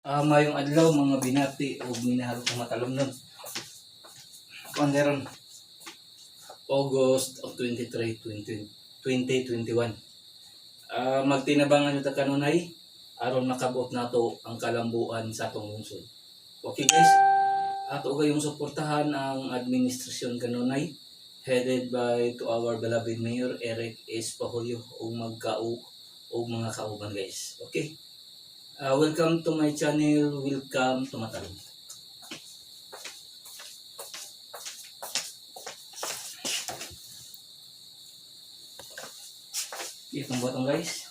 Mayong adlaw, mga binati ug minahal kong matalomnon. Kuan karon, August of 23, 20, 2021. Magtinabangan ta kanunay aron makabot nato ang kalambuan sa atong lungsod. Okay guys, ato kayong suportahan ang administrasyon kanunay headed by to our beloved Mayor Eric S. Pahulyo ug magkau og mga kauban, guys. Okay. Welcome to my channel. Welcome to Matalom. Itong button, guys.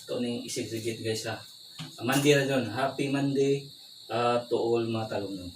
Ito ning isegregate, guys, ha. Monday na doon. Happy Monday to all mga talong.